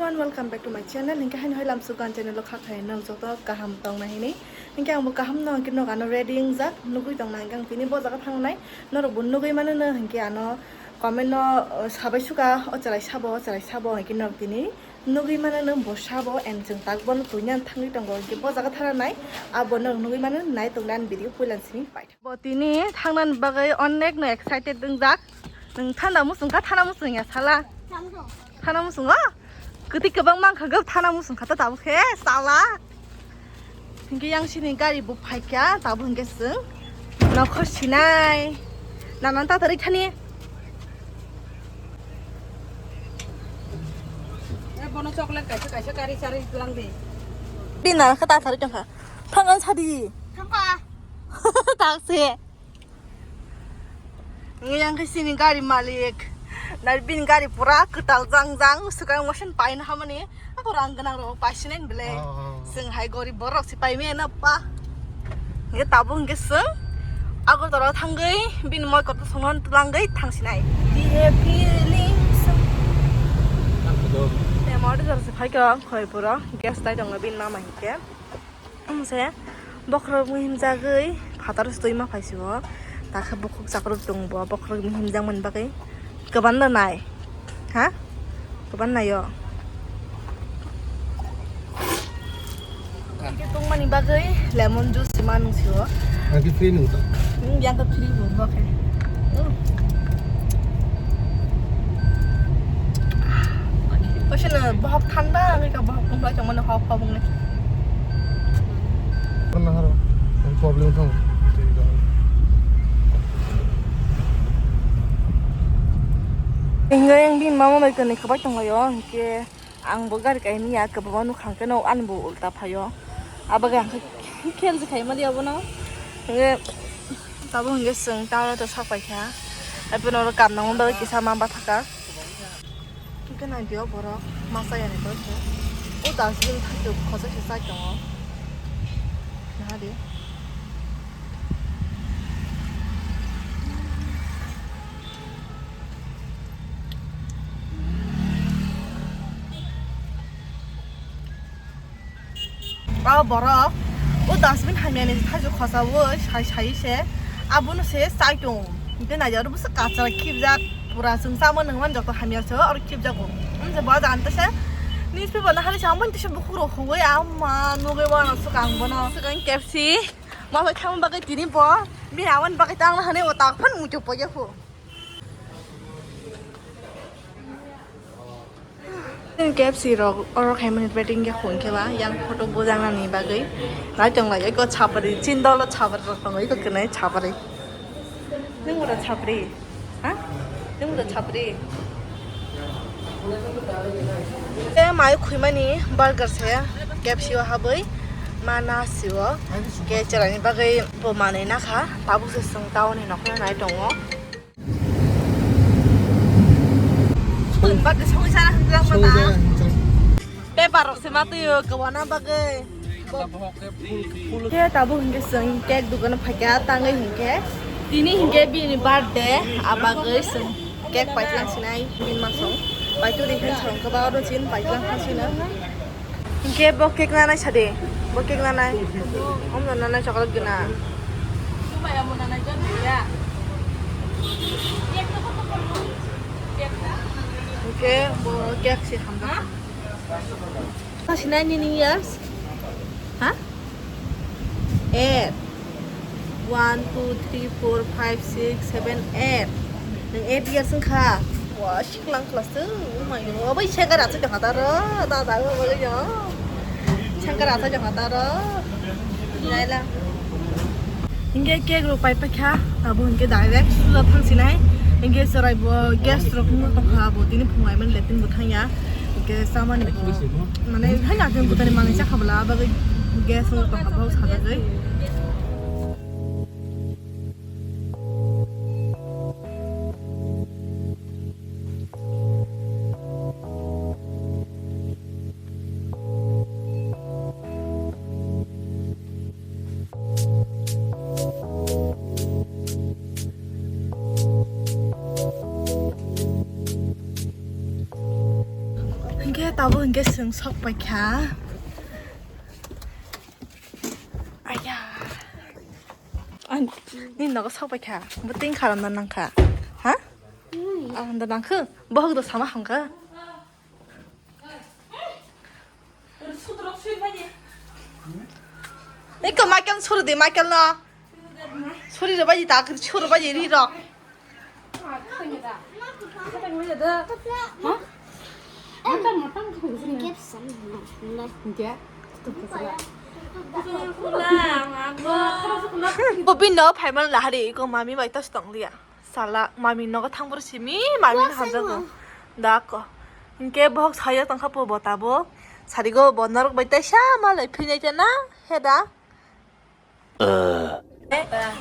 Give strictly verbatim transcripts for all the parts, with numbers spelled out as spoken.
Everyone, welcome back to my channel. Hinkhe haino hai lamsuk gan channel o kha khai nang joto kaham tong na hini. Hinkhe ang bo kaham no, hinkhe nog ano ready wngjak, nugui tong na hinkhe ang tini bo jaga thang nai. Norok bo nugui mano no hinkhe ano comment no, uh, sabai suka, o chwrai sabo, o chwrai sabo hinkhe norok tini nugui mano no bo sabo, and chwng tak bono twi nang thangwi tongo hinkhe bo jaga thang nai. Abo norok nugui mano nai tong nai ani video puila simi pai. Bo tini thangnani bagwi onek no excited wngjak. Nwng thanda muchung kha, thana muchung ya sala. Thana muchung o? Kwtwi kwbang mankha gw thana muchung kha ta tabuk khe sala. Hinkhe yang sini gari bo phaikha, tabuk hinkhe chwng nokhor sinai. Nanan ta tari thani. Eh, bono chocolate kaisa kaisa kari chari lang di. Bini nanan kha ta tari tongkha. Thangan sadi. Thangkha. Taksi. Yang khe sini gari malik. Nai bini gari pura kwtal jang jang, swkang motion paina hamani. Ako rang gwnang rok paisinen bele. Oh, oh, oh. Chwng hai gorib borok si paimaya na pa. Nge tabuk hwnkhe chwng Agartala thangwi bini moi kotor songno twlangwi thangsinai. Bihe feelings. Te mori jora se phaikha khoi pura gas tai tongo bini mama hinkhe. Amse bokhorok muhim jagwi phatar se twi ma phaisio. Takhe bukhuk chakruk tongo bo bokhorok muhim jakmani bagwi. Kwbangno nai. Ha? Kwbangno naio. Tongmani bagwi lemon juice se ma nungsio. Ang khe free nung tong. Hmm, yang khe free bo, bo khe. Hmm. Kaisa no bohok thanda, ang khe bohok tong bai tongmani hok hok wngni. Problem thang. Tingga yang bin mama bai kani khabai tonglaio, hingke ang bo gari kaimia kwbangma nukha, hingke no ani bo ulta phaio. Abagwi ang khe khel se khaima liya bono. Hingke tabuk hingke chwng town o to sak paikha. Ai bono oro kam nangma bagwi kisa ma bathaka. Hingke nai di o borok masa yani to khe. O dustbin thangtwi khosai se chai tongo. Naha di. O borok o dustbin hamyani thaichuk khosaui sai sai se abono se chai tongo. Hingke naidi oro bwswk kachar khibjak, pura chwng chamani hwnmani joto hamya se oro khibjago. Amsa bo jagani tese newspaper no hari se amoni tese bukhuk rok huui ama nugui mano swkang bono. Swkang K F C ma bai thangma bagwi tini bo bini aboni bagwi tangna hwnwi o tak phano muitu poya kho. K F C rok oro khaimani betting khe khung khe ba yang photo bujaknani bagwi nai tong lai eko chapri chin dolo chapri rok tongo eko kwnai chapri. Nung ura chapri? Ha? Nung ura chapri? Te mai khuimani burger se K F C o habwi ma na sio ke chwraini bagwi bo manwi nakha tabuk se chwng town ni nokno nai tongo. Chwng bagwi songwi sana hwnjak mata. Paper rok se ma twiyo kwbana bagwi. Khe tabuk hinkhe chwng cake dukano phaikha tangwi hinkhe. Tini hinkhe bini birthday, abagwi chwng cake paitlang sinai bini masong. Paituri hinkhe chwng kwbang oro chin paitlang sino. Hinkhe bo cake nanai sadi, bo cake nanai. Om no nanai chocolate gana. Hinkhe bo cake se hamjak. Sinai nini years? Ha? Eight. One, two, three, four, five, six, seven, eight. Nung eight years wngkha. Wa, siklang class two. Oh my God. Bai sengkar asai jong hataro. Da, da, bai jong. Sengkar asai jong hataro. Naila. Hingke cake rok pai paikha. Abo hingke direct suja thang sinai. Hingke chwrai bo gas rok nung tongkha. Abo tini phungai mani latrine bo thangya. Hingke samani bo. Mane, hai na khe bwtani manwi chakha bwla, abagwi gas o tongkha, bo sajagwi. Hingke Abo hwnkhe chwng sok paikha. Aya. An, ni nogo sok paikha. Bo ting kharam na nangkha. Ha? Ang da nangkha. Bohok do sama hangkha. Eko Michael suru de, Michael no. Suri rwbaidi ta, suri rwbaidi ri rok. Bo bini no phaimani lahari, iko mami bai tas tong liya. Sala, mami nogo thang boro simi, mami no hamjago. Da ko. Hinkhe bohok saya tongkha po bo tabo. Sarigo bo norok bai taisa malai phinai ta na, he da.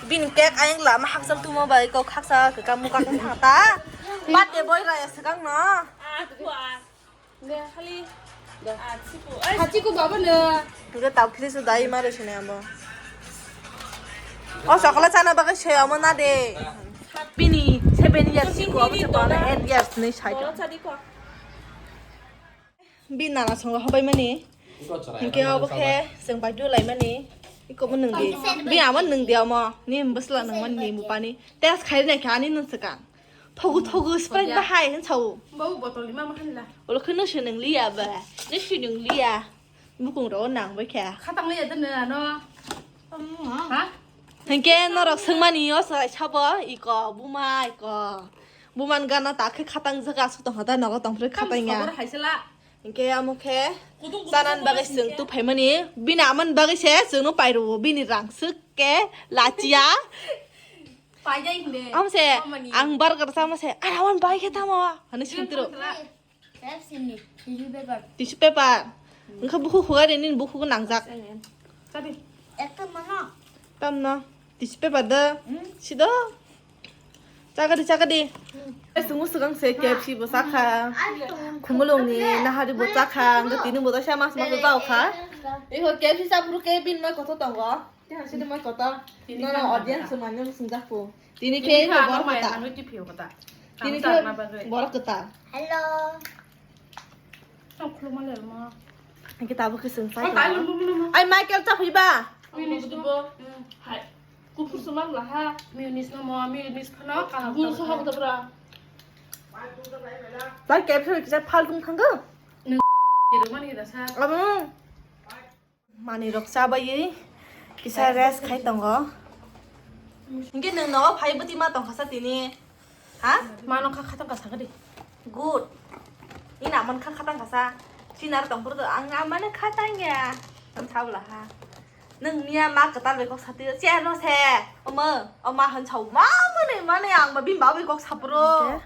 Bini kek ayang lama hakchal tumo bai kok haksa kwkam mukak wng thang ta. Birthday boy raya swkang no. Hachi ko baba no. Tungke tau phiri su dai maro sini amo. O chocolate chana bagwi se amo na de. Bini seven years ko amo se ko eight years ni sai. Bini nana songo hobai mani. Hinkhe obo khe chwng bai dulai mani. Iko bo nwng di. Bi amo nwng di amo. Ni bwsla nwng mani ni bupani. Test khai rina khe ani nwng swkang. Thogu thogu Sprite bahai hin sao. Bo botol ni mama hanla. Olo khe no se nwng liya ba. Ni se nwng liya. Bukung ro nang bai khe. Khatang liya den ano. Ha? Hinkhe norok swngmani o sai sabo iko buma iko. Buman gana ta khe khatang jaga su tong hata nogo tong phre khatang ya. Hinkhe amo khe chanan bagwi chwng tu phaimani bini amani bagwi se chwngno pairwo bini rang swk khe lachiya. Paidai hinde. Amse ang burger sama se ara wan bai khe tamo hani sintro. Pepsi ni tissue paper. Tissue paper. Engkha buku khuga de nini buku nangjak. Tadi. Ekta mano. Tamno. Tissue paper da. Sido. Chakadi chakadi. Sungu sugang se K F C bo chakha. Khumulung ni nahari bo chakha. Engkha tini bo da mas mas jao kha. Iko K F C chapuru ke bin ma kotho tongo. Tini khe audience mano singjak po. Tini khe borok kwtal. Tini khe borok kwtal. Hello. Ang khuluma le mo. Ang kita bu kisung sai. Ai Michael ta phi ba. Minis bo. Hai. Kupur sumar la ha. Minis no mo, minis phano kalam. Bu so ha da bra. Lai kep so kisa phal dung thanggo. Ni rumani da sa. Abo. Manwi rok chabaiwi kisa rest khai tongo. Hinkhe nwng nogo phai bwtwi ma tongkha sa tini? Ha? Mano kha khatang kasa gadi. Good. Ina man kha khatang kasa. Sinar tongphuru to ang amane khatang ya. Ang sabla ha. Nwng niya ma kwtal bai kok sati chair no se. Omo, oma han chau ma mane mane ang ba bim ba bai kok sapro.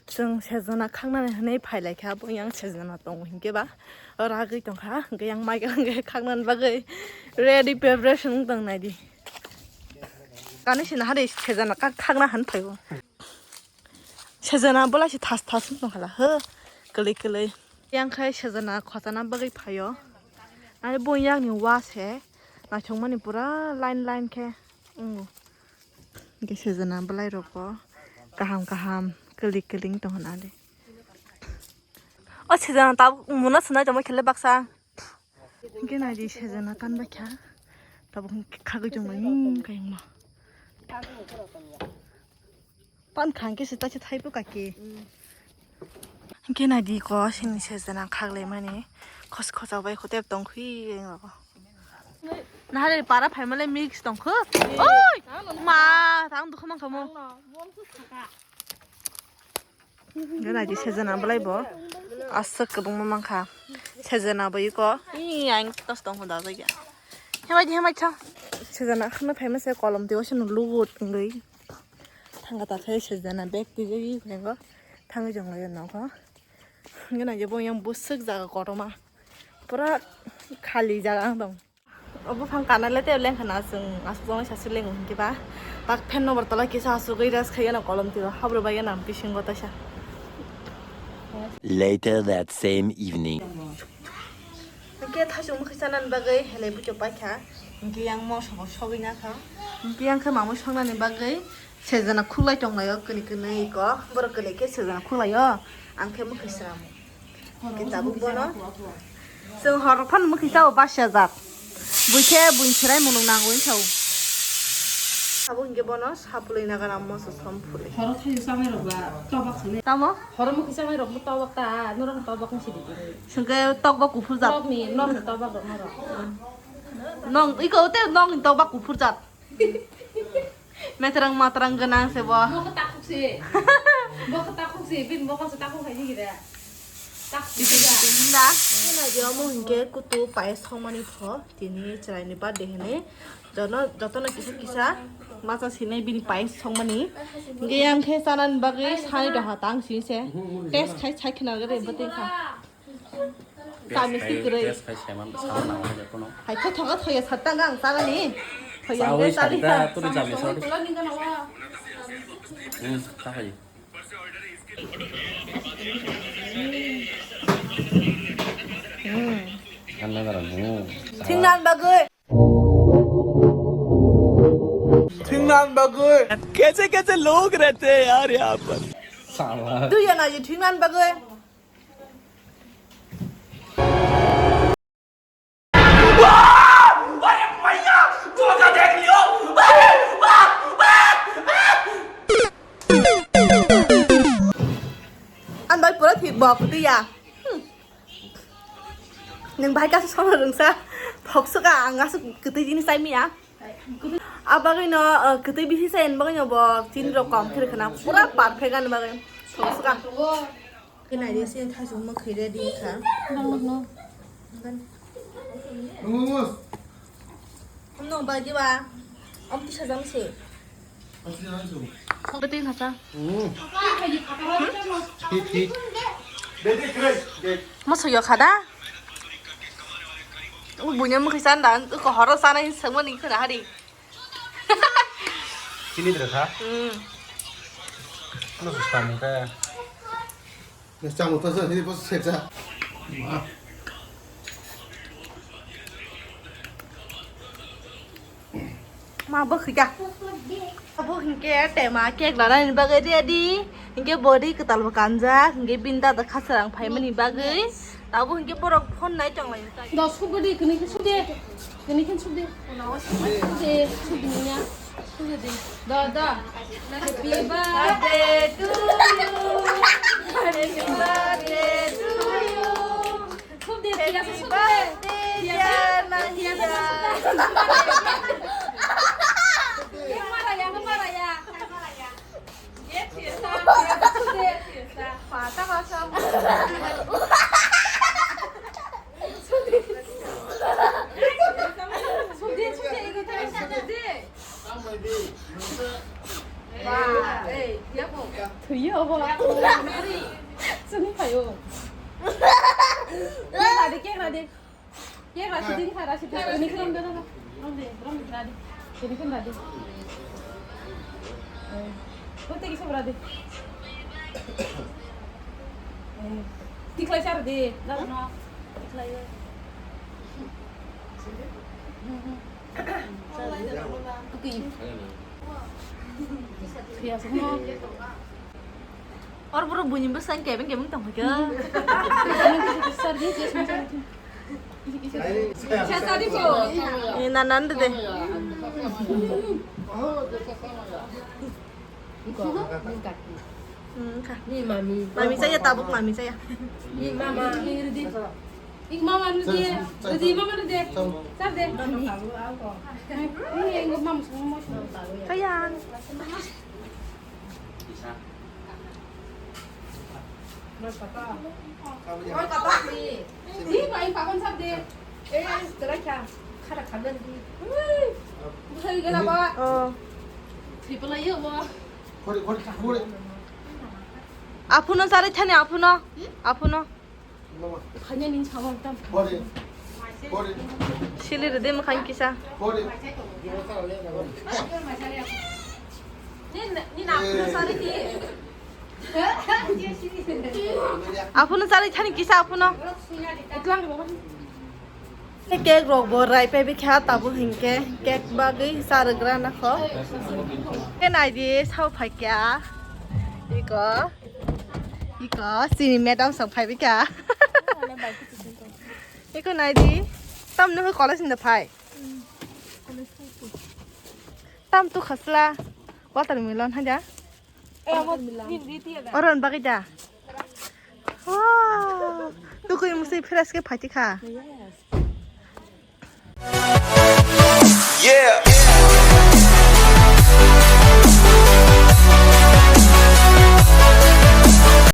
Chwng sejana khangnani hwnwi phailaikha, bo yang sejana tongo hinkhe ba ragwi tongkha, hinkhe yang mai hwnkhe khangnani bagwi ready preparation wng tong naidi. Kani sina hari sejana kak khagna han phaio. Sejana bola si thas thas wng tongkhala ho, kwlwi kwlwi. Yang khai sejana khotana bagwi phaio. Ani bo yang ni wa se naithokmani pura line line khe wngo. Hingke sejana bwlai rok bo kaham kaham kwlwi kwlwi wng tongkha nadi. O sejana tabuk muna swnai tongma khe le baksa. Hingke naidi sejana kan baikha. Tabuk hingke khagwi tongmani hmm khe wngma. Pan khangke se taisa thaibo kake. Hingke naidi ko sini sejana khaklaimani khos khosa bai khotep tongkhui wng rogo. Nahale para phaimale mix tongkhu. Oi! Ma, tang dukhu mangkha mo. Gana di sejana belai bo. Aswk kwbangma mangkha. Sejana bo iko. Ih, ang tos tongkhu da jagya. Hemai di hemai cha. Sejana khana phaima se kolom tiwa se lugut ngwi. Thangka ta khe sejana bag twi jagwi khengo. Thangwi jonglaio nokho. Gana je bo yang bwswk jaga kotorma. Pura khali jaga ang tong. Obo phang kana le tei lengkha na chwng aswk jongni sasi lengo hinkhe ba. Tak fan no bortola kisa asugwi rest khaiya no kolom tiro habro bai na bisingo taisa. Later that same evening. Hinkhe thaisung mukhi chanani bagwi helai bucho paikha. Hinkhe yang moso bo sogwi nakha. Hinkhe yang khe mamui songnani bagwi sejana khuklai tonglaio kwnwi kwnwi iko. Borok kwnwi khe sejana khuklaio. Ang khe mukhi sramo. Kitabuk bono. Chwng hor phano mwkhwi chao basi ajak. Buikhe buini chwrai munung nango hinwi sao. Abo hinkhe bono sapulwi naga moso som phulwi. Horo thaio chamai rok ba tobak sini. Tamo? Horo mwkhwi chamai rok bo tobak ta, norok tobak wng sidi. Sengke tokba kuphur jak. Nokni, nokni tobak rok norok. Nong, iko te nokni tokba kuphur jak. Metrang matrang gwnang se bo. Bo khe takhuk se. Bo khe takhuk se, bini bokol se takhuk hai ni gida. Takhuk se. Hinda. Nai di omo hinkhe kutu payas songmani pho. Tini chwraini birthday hwnwi. Jono, jotono kisa kisa masa sinai bini payas songmani. Hinkhe yang khe chanani bagwi sanai doha tang sini se. Test khai sai khna gari bwtwi kha. Kami si kwrwi. Test khai saiman sama nang hwnwi kuno. Hai khe thoga thoya satta nang chagani. Thoya Chawi hwnkhe chari satta kha. Turi chami sori. Hmm, ta hai. Hmm. Anna dara mu. Thingnan bagwi. Thingnan bagwi. Kaise kaise log rehte hain yaar yahan par. Sala. Tu ya na ye thingnan bagwi. An bai pura thik bok tu ya. Hmm. Nwng bahai kasu songna rwngsa. Thoksoka ang aswk kwtwi jinis chai miya. Abagwino, uh, kwtwi bisi chai bagwino bo chini rok kom khe rwkhana pura perfect ani bagwi. Thoksoka. Khe naidi sini thaichung mwkhwi ready kha. Nang nang. Nung bai diba? Om tisa jam se. Betul kata. Hmm. Hit, hit. Masuk ya kada? Bunya mukhi sanda, ko horo sana ini semua ni kena hari. Sini terus ha? Hmm. Masuk sana kaya. Nang chamo ta sa, hini pas seksa. Ma bo khika. Abo hinkhe tema cake lanani bagwi ready. Hinkhe body kwtal bo kanjak. Hinkhe bini dada khasarang phaimani bagwi. Abo hinkhe borok phone nai tonglaio. Da, sukgwdi, kini khe sukde. Kini khe sukde. Sukde, sukde niya. Sukde. Da, da. Happy birthday to you. Happy birthday to you. Sukde, happy birthday, dear Nanya. Yang marah ya, yang marah ya. Thwiyo obo. Chwngwi phaio. Kek radi, kek radi. Ye rasi din kha, rasi din. Ini khlom da, da, da. Rom de, rom de, radi. Ini khlom radi. Eh, kote kisa radi. Eh, tiklai char de, da, no. Tiklai. Oke. Biasa semua. Or bro bunyi besar kebeng kebeng tong ke. Sir, dia, dia semua. Ini nanan deh. Iko, iko. Hmm, kha. Ni mami. Mami saya tabuk mami saya. Ni mama. Ni redi. Ik mama redi. Redi mama redi. Sar de. Ni iko mama semua. Sayang. Roy kata. Roy kata ni. Ni bai pakon sab de. Eh, terai kha. Khara khadan di. Ui. Buhai gala ba. Oh. Triple ayo ba. Khori, khori, khori. Aphuno sari thani aphuno. Aphuno. Kanya ning sama tam. Body. Body. Sili rede makan kisa. Body. Aphuno sari thani kisa aphuno. Cake rok bo rai pai bikha tabuk hinkhe cake bagwi charwgra nakho. Khe naidi sao phaikya. Iko. Iko, sini madam sok phai bikha. Iko naidi. Tam nung college ni phai. Tam tu khasla. Watermelon haja. Oron bagida. Wow. Tukui musi fresh ke phaiti kha.